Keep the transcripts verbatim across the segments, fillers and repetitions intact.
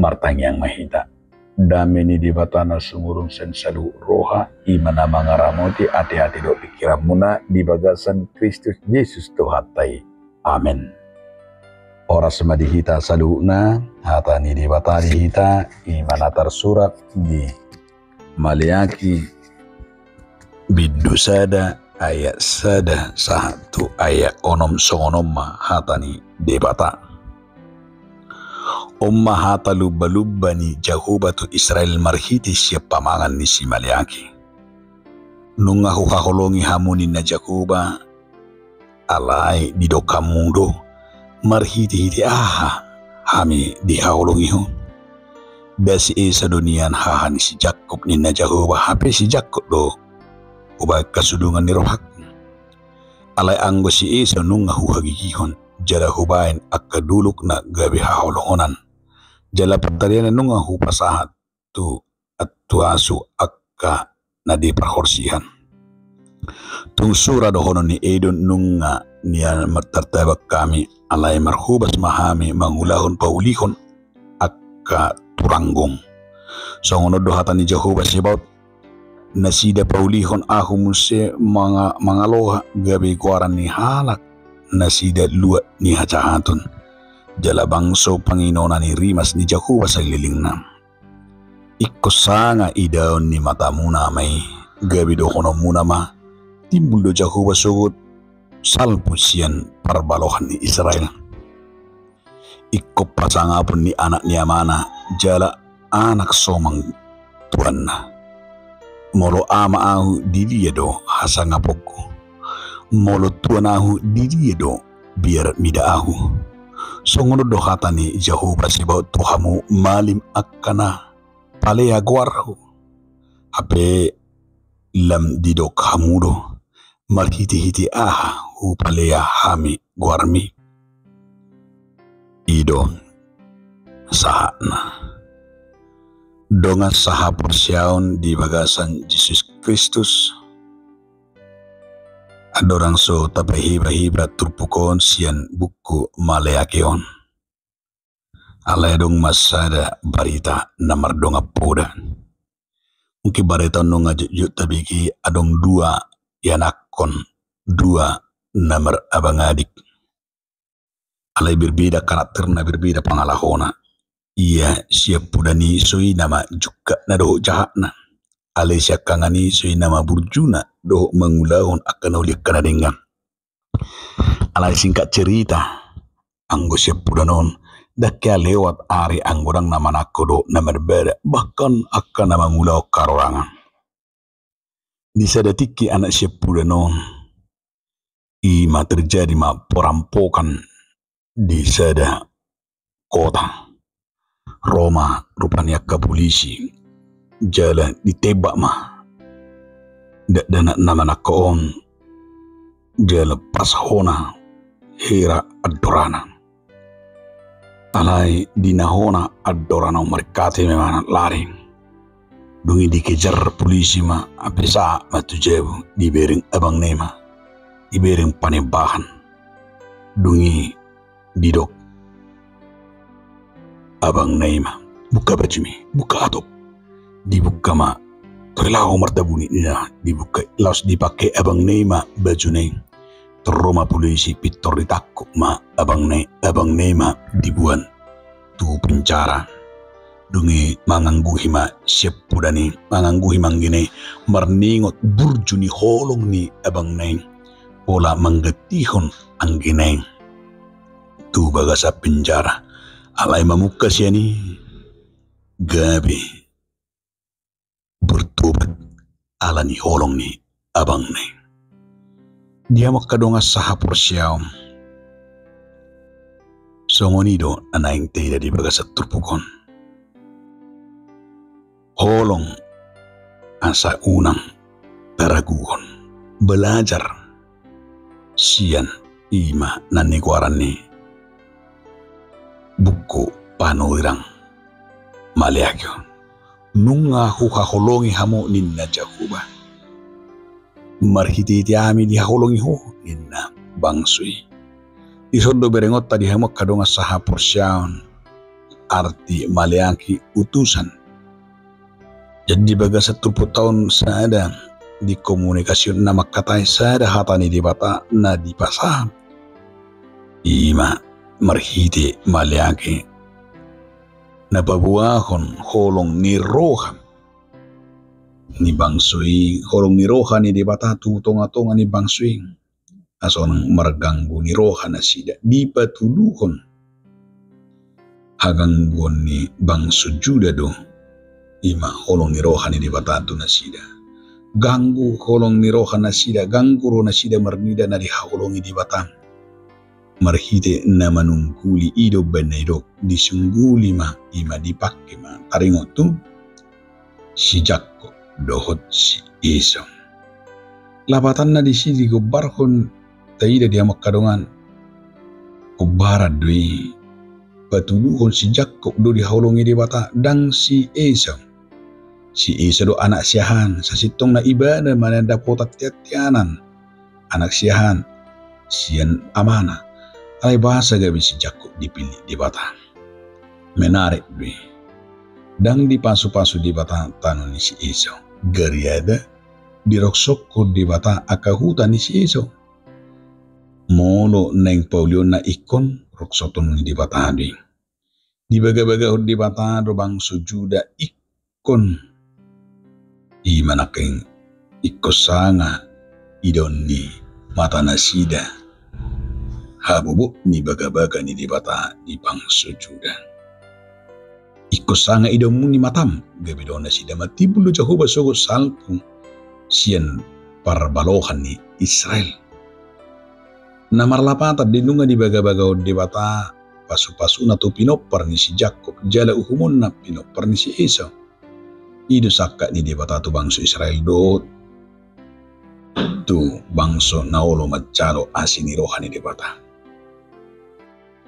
Martangiang ma hita. Dame ni Debata na sumurung sian saluhut roha, i ma na mangaramoti ateate dohot pingkiranmuna di bagasan Kristus Jesus Tuhanta i. Amen. Horas ma di hita saluhutna. Hata ni Debata di hita, i ma na tarsurat di Maleaki bindu sada ayat sada sahat tu ayat onom. Songon on ma hata ni Debata. On ma hata lumba-lumba ni Jahowa tu Israel marhite sian pamangan ni si Maleaki. Nunga huhaholongi hamu ninna Jahowa, alai didok hamu do, marhite-hite aha hami dihaholongi ho? Nda si Esau do nian haha ni si Jakkob ninna Jahowa, hape si Jakkob do hubaen hasudungan ni rohangku. Alai anggo si Esau nunga huhagigihon, jala hubaen angka dolokna gabe haholongonan. Jala partarianna nunga hupasahat tu antuasu angka na di parhorsihan. Tung sura dohonon ni Edom nunga nian martabang hami, alai marhobas ma hami mangulahon paulihon angka turanggung. Songon on do hata ni Jahowa Sebaot, nasida paulihon ahu muse manga-, mangaloha gabe goaran ni halak nasida luat ni hajahaton, jala bangso panginona ni rimas ni Jahowa salelengna. Ingkon sanga idaon ni matamuna ma i, gabe dohononmuna ma, timbul do Jahowa sogot salpu sian parbalohan ni Israel. Ingkon pasangapon ni anak ni amana, jala anak somang tuanna. Molo ama ahu, di dia do hasangaponku? Molo tuan ahu, di dia do biar mida ahu? Songon on do hata ni Jahowa Sebaot tu hamu malim angka na palea goarhu. Hape lam didok hamu do, marhite-hite aha hupalea hami goarmi? I do sahatna. Dongan sahaporseaon di bagasan Jesus Kristus, andorang so tapahiba-hiba turpuk on sian buku Maleaki on, alai adong ma sada barita na mardongan poda. Mungkin barita on nunga jotjot tabege, adong dua ianakhon, dua na marabangadi. Alai berbeda karakterna, berbeda pangalahona. Ia siampudan i so i nama jungkatna dohot jahatna. Alai siangkangan i so i nama burjuna dohot mangulahon angka na uli angka na denggan. Alai singkat cerita, anggo siampudan on, ndang hea lewat ari anggo ndang na manangko dohot na marbada, bahkan angka na mangulahon harorangan. Di sada tingki anak siampudan on, i ma terjadi ma perampokan di sada kota. Ro ma rupani angka polisi, jala ditembak ma dakdanak na manangko on, jala pas hona hera andorana. Alai di na hona andorana on maringkati ma i manang lari. Dung i dikejar polisi ma, hape sahat ma tu jabu, dibereng abangna i ma, dibereng panembahan. Dung i didok abangna i ma, "Buka bajumi, buka atop." Dibuka ma, "Tor laho martabuni," ninna, dibuka, laos dipake abangna i ma bajuna i. Tor ro ma polisi, pintor ditangkup ma abangna i, abangna i ma diboan tu penjara. Dung i mangangguhi ma siampudan i, mangangguhi ma anggina i, marningot burju ni holong ni abangna i, pola manggantihon anggina i tu bagasan penjara. Alai mamungka sian i gabe bertobat ala ni holong ni abangna i. Di hamu angka dongan sahaporseaon, songon i do na naeng taida di bagasan turpuk on. Holong asa unang taraguhon, belajar sian i ma na nigoaran ni buku panurirang Maleaki on. "Nunga huhaholongi hamu," ninna Jahowa. "Marhitehite aha hami dihaholongi ho?" ninna bangso i. Dison do berengonta di hamu angka dongan sahaporseaon. arti maleaki utusan. Jadi di bagasan turpukta on sada dikomunikasion na mangkatai sada hata ni Debata na dipasahat, i ma marhite maleaki na paboahon holong ni roha ni bangso i, holong ni roha ni Debata tu tongatonga ni bangso i. Asa unang marganggu ni roha nasida, dipatuduhon hagangguon ni bangso Juda do, i ma holong ni roha ni Debata tu nasida. Ganggu holong ni roha nasida, ganggu roha nasida marnida na dihaholongi Debata. Marhite na manungguli, i do umbaen na didok, disungguli ma, i ma dipangke ma. Taringot tu si Jakkob dohot si Esau. Lapatanna disi digombarhon, taida di hamu angka dongan, gombaran do i, patuduhon si Jakkob do dihaholongi Debata, ndang si Esau. Si Esau do anak siahaan, sasintongna ibana ma na dapotan tiatianan, anak siahaan sian amana. Alai boasa gabe si Jakkob dipillit Debata? Menarik do i. Ndang dipasupasu Debata tano ni si Esau. Gariada diroksokon Debata angka huta ni si Esau. Molo naeng paulionna ingkon roksoton ni Debata do i. Dibagabagahon Debata do bangso Juda ingkon. I ma nangkin ingkon sanga idaon ni mata nasida habobot ni bagabaga ni Debata di bangso Juda. Ingkon sanga idaonmu ni matam, gabe idaon nasida, matimbul do Jahowa sogot salpu sian parbalohan ni Israel. Na marlapatan di nunga dibagabagahon Debata pasupasuna tu pinompar ni si Jakkob, jala uhumonna pinompar ni si Esau. I do sangkap ni Debata tu bangso Israel dohot tu bangso na olo manjalo asi ni roha ni Debata.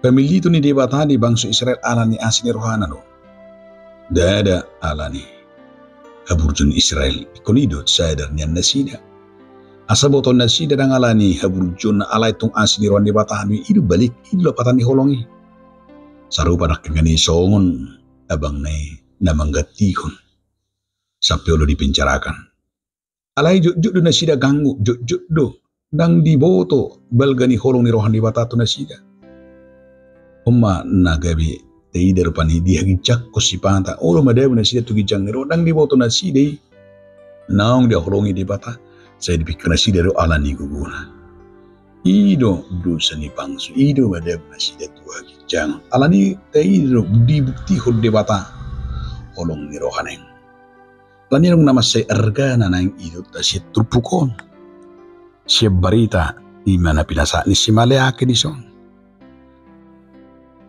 Pamilliton ni Debata di bangso Israel ala ni asi ni rohana do. Ndada ala ni haburjuon Israel, ingkon i do sadar nian nasida. Asa botohon nasida ndang ala ni haburjuonna, alai tung asi ni roha ni Debata do i. I do balik, i do lapatan ni holong i. Sarupa nangkin i songon abangna i na manggantihon sampe olo dipenjarakan. Alai jotjot do nasida ganggu, jotjot do. Ndang diboto balga ni holong ni roha ni Debata tu nasida. On ma na gabe taida rupani, dihaginjangkon sipata. Olo madabu nasida tu ginjang ni roha, ndang diboto nasida i. Naung dihaholongi Debata, sai dipikir nasida do ala ni gogona. I do dosa ni bangso, i do madabu nasida tu haginjangon. Ala ni i taida do dibuktihon Debata holong ni rohana i. Ala ni adong na mansai argana naeng idaonta sian turpuk on, sian barita i ma na pinasahat ni si Maleaki dison.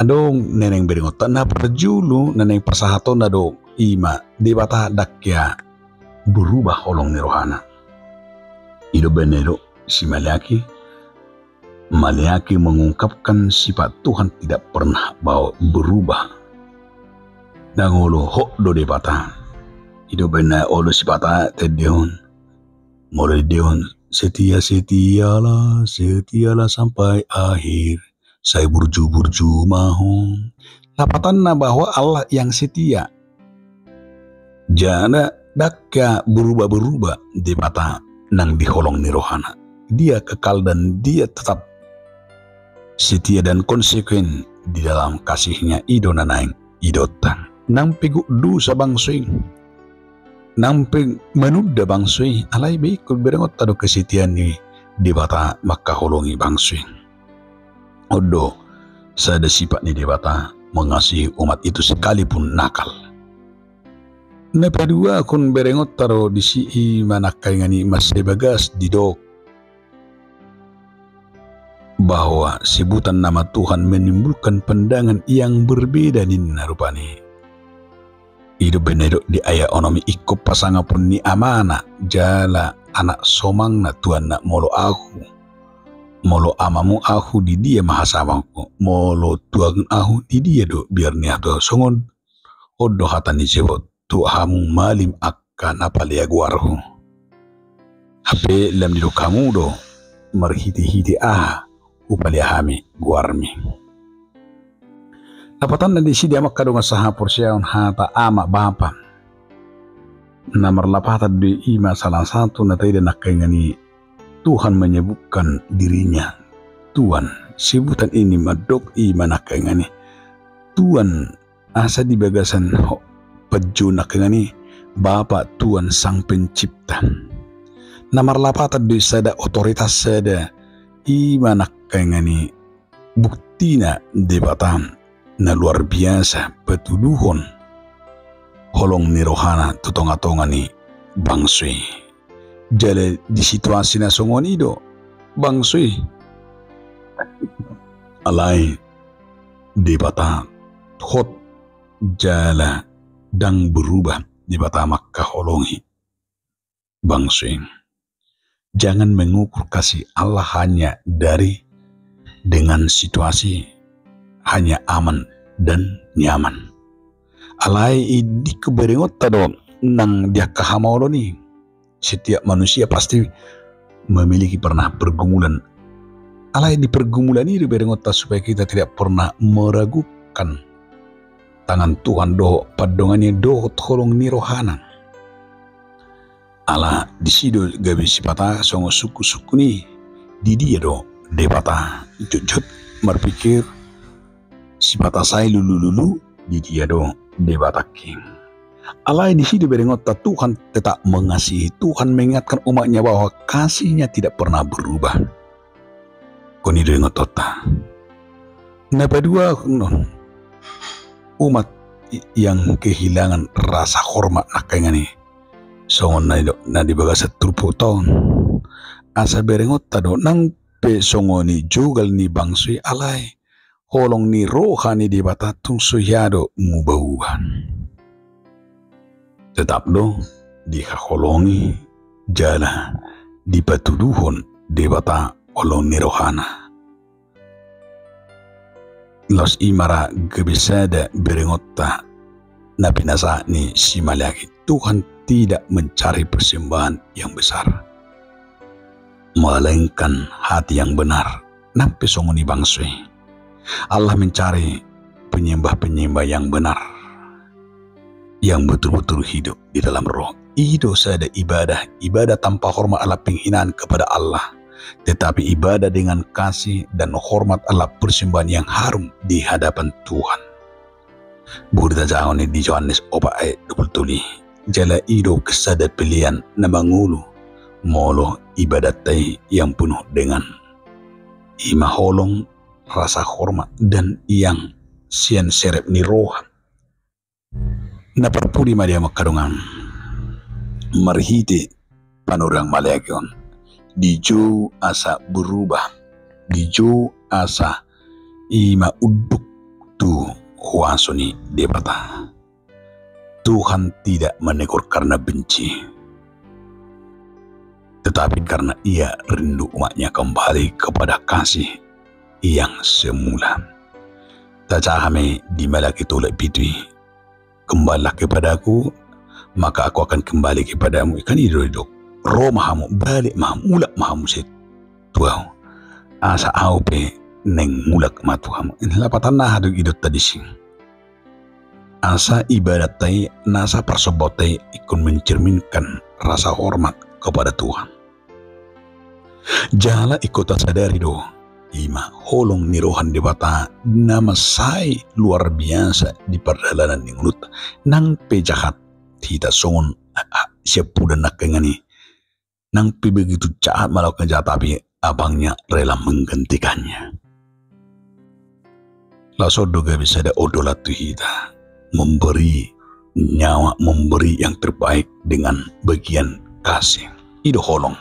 Adong na naeng berengonta, na parjolo na naeng pasahatonna do i ma Debata ndang hea berubah holong ni rohana. I do umbaen na didok si Maleaki, Maleaki mengungkapkan sifat Tuhan tidak pernah mau berubah. Ndang olo, hot do Debata. I do umbaen na olo sipata taendehon. Molo diendehon, setia, setialah, setialah sampai akhir. Sai burju-burju ma ho. Lapatanna bahwa Allah yang setia. Jala ndang hea berubah-berubah Debata nang di holong ni rohana. Dia kekal dan Dia tetap setia dan konsekuen di dalam kasih-Nya. I do na naeng idaonta. Nang pe gok dosa bangso i, nang pe manunda bangso i, alai be ingkon berengonta do kesetiaan ni Debata mangkaholongi bangso i. On do sada sifat ni Debata, mengasihi umat itu sekalipun nakal. Na paduahon berengonta do disi i ma nangkaningan i mansai bagas didok bahwa sebutan nama Tuhan menimbulkan pandangan yang berbeda ninna rupani. I do umbaen na didok di ayat onom i, ingkon pasangapon ni amana jala anak somangna tuanna, molo ahu, molo amamu ahu, di dia ma hasabangku, molo tuaon ahu, di dia do biar ni ahu tuaon. Songon on do hata ni Jahowa tu hamu malim angka na palea goarhu. Hape lam didok hamu do marhitehite aha hupalea hami goarmi. Lapatanna disi di amang angka dongan sahaporseaon hata ama bapa. Na marlapatan do i, ima salah satu na taida nangkaningan i Tuhan menyebutkan dirinya Tuhan. Sebutan ini mandok ima nangkaningan i Tuhan, asa di bagasan ho-, panjou nangkaningan i Bapa, Tuhan, Sang Pencipta. Na marlapatan do i sada otoritas, sada ima nangkaningan i buktina Debata na luar biasa patuduhon holong ni rohana tu tonga-tonga ni bangso i. Jala di situasi na songon i do bangso i. Alai Debata hot jala ndang berubah Debata mangkaholongi bangso i. Jangan mengukur kasih Allah hanya dari, dengan situasi hanya aman dan nyaman. Alai i di keberengonta do nang di angka hamaolon i. Setiap manusia pasti memiliki pernah pergumulan. Alai di pergumulan i do berengonta supaya kita tidak pernah meragukan tangan Tuhan dohot pandonganna dohot holong ni rohana. Ala disi do gabe sipata songon sungkun-sungkun i, di dia do Debata, jotjot marpikir sipata sai lulu-lulu, di dia do Debata king. Alai disi do berengonta Tuhan tetap mengasihi, Tuhan mengingatkan umatnya bahwa kasihnya tidak pernah berubah. Koni do ingotonta. Na paduahon, umat i-, yang kehilangan rasa hormat nangkaningan i. Songon na di, na di bagasan turpukta on. Asa berengonta do nang pe songon i jogal ni bangso i alai holong ni roha ni Debata tung so hea do nguba-uba. Tetap do dihaholongi jala dipatuduhon Debata holong ni rohana. Laos i ma ra gabe sada berengonta na pinasahat ni si Maleaki, Tuhan tidak mencari persembahan yang besar, melainkan hati yang benar. Nang pe songon i bangso i, Allah mencari penyembah-penyembah yang benar, yang betul-betul hidup di dalam roh. I do sada ibadah, ibadah tanpa hormat adalah penghinaan kepada Allah. Tetapi ibadah dengan kasih dan hormat adalah persembahan yang harum di hadapan Tuhan. Boi tajaha on i di Johannes opat ayat dua puluh tolu. Jala i do sada pelean na mangolu molo ibadatta i yang penuh dengan ima holong, rasa hormat, dan yang sian serep ni roha. Na parpudi ma di amang angka dongan, marhite panurirang Maleaki on, dijou asa berubah, dijou asa ima unduk tu huaso ni Debata. Tuhan tidak menegur karena benci, tetapi karena Ia rindu umat-Nya kembali kepada kasih yang semula. Tajaha ma i di Maleaki tolu ayat pitu i, "Kembalilah kepada-Ku, maka Aku akan kembali kepada-Mu." Kan i do didok, "Ro ma hamu, balik ma hamu, mulak ma hamu sai tu Ahu, asa Ahu pe naeng mulak ma tu hamu." Lapatanna aha do idaonta disi? Asa ibadatta i, nasa parsombaonta i ingkon mencerminkan rasa hormat kepada Tuhan. Jala ingkon tasadari do, ima holong ni roha ni Debata na mansai luar biasa di pardalanan ni ngolunta. Nang pe jahat hita songon, a, a, siampudan nangkaningan i, nang pe begitu jahat melakukan jahat, tapi Abang-Nya rela menggantikannya. Laos on do gabe sada ondolan tu hita, memberi nyawa, memberi yang terbaik dengan bagian kasih. I do holong.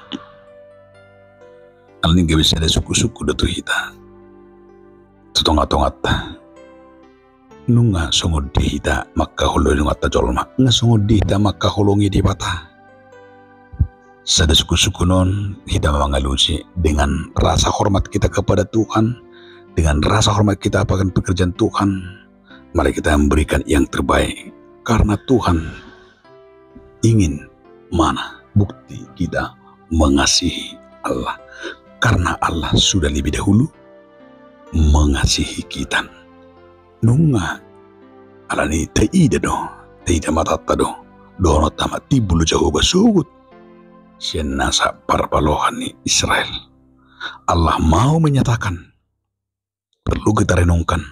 Alani gabe sada sungkun-sungkun do tu hita, tu tonga-tonganta. Nunga songon dia hita mangkaholongi donganta jolma, nunga songon dia hita mangkaholongi Debata. Sada sungkun-sungkun on hita mangalusi dengan rasa hormat kita kepada Tuhan, dengan rasa hormat kita akan pekerjaan Tuhan. Mari kita memberikan yang terbaik, karena Tuhan ingin mana bukti kita mengasihi Allah, karena Allah sudah lebih dahulu mengasihi kita. Nunga, alani taida do, taida matanta do, dohononta ma timbul do Jahowa sogot sian nasa parpalohan ni Israel. Allah mau menyatakan, perlu kita renungkan.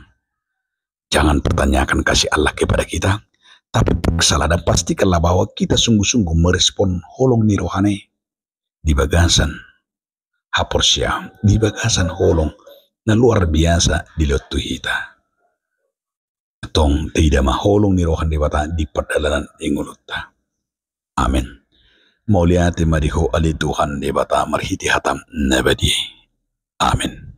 Jangan pertanyakan kasih Allah kepada kita, tapi periksalah dan pastikanlah bahwa kita sungguh-sungguh merespon holong ni rohana i di bagasan haporseaon, di bagasan holong na luar biasa dilehon tu hita. Tong taida ma holong ni roha ni Debata di pardalanan ni ngolunta. Amen. Mauliate ma di Ho ale Tuhan Debata marhite hataM na badia i. Amen.